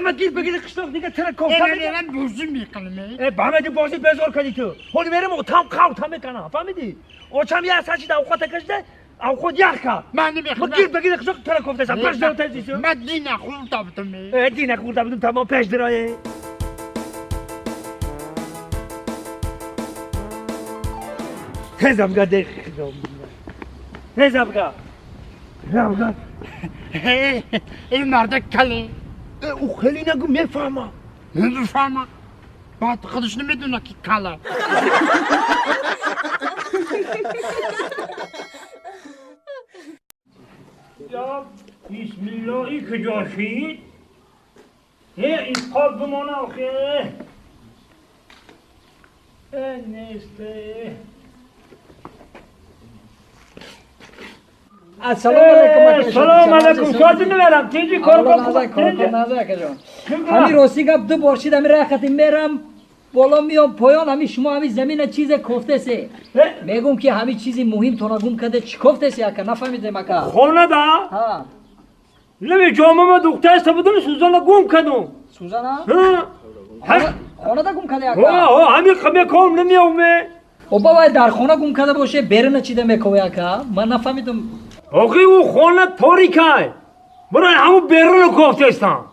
ما گیر بگیر قشلاق دیگه تر کوفته من بازی میکنم. فهمیدی بازی بزار کردی تو. حالی میرم اتام کوفته میکنم. فهمیدی؟ اوچم یه ساعتی دا اوقات کشده او خود یخ کرد. من نمیخوام. ما گیر بگیر قشلاق تر کوفته سم. پنج درا تزیسو. من دین خورده بودم. دین خورده بودم تمام پنج درای. تزم گده خدام. تزم گده. تزم گده. این مرد کله. او خیلی نگو میفهمم. نمیفهمم. بعد خودش نمیدونه که کله. یا بسم الله ای کجا شید؟ این پاک بمانه آخه. نیسته. السلام علیکم. سلام علیکم. شادی نمیرم. تیجی کار کن. کار نظر کجا. همین راستی گپ دو بار شد همین رختی میرم بالا میام پایان همین شما همین زمین چیز کوفته سه. میگم که همین چیزی مهم تو نگم کده چی کوفته سه اکا نفهمیدم اکا. خونه دا؟ ها. نمی جامعه ما دختر است بودم سوزانا گم کردم. سوزانا؟ ها. خونه دا گم کده اکا. ها همین خمه کام نمیام. او بابا در خونه گم کرده باشه برنه چیده میکوه اکا من نفهمیدم. آقای او خانه تاریکه برای همون بیرون کوفته استم.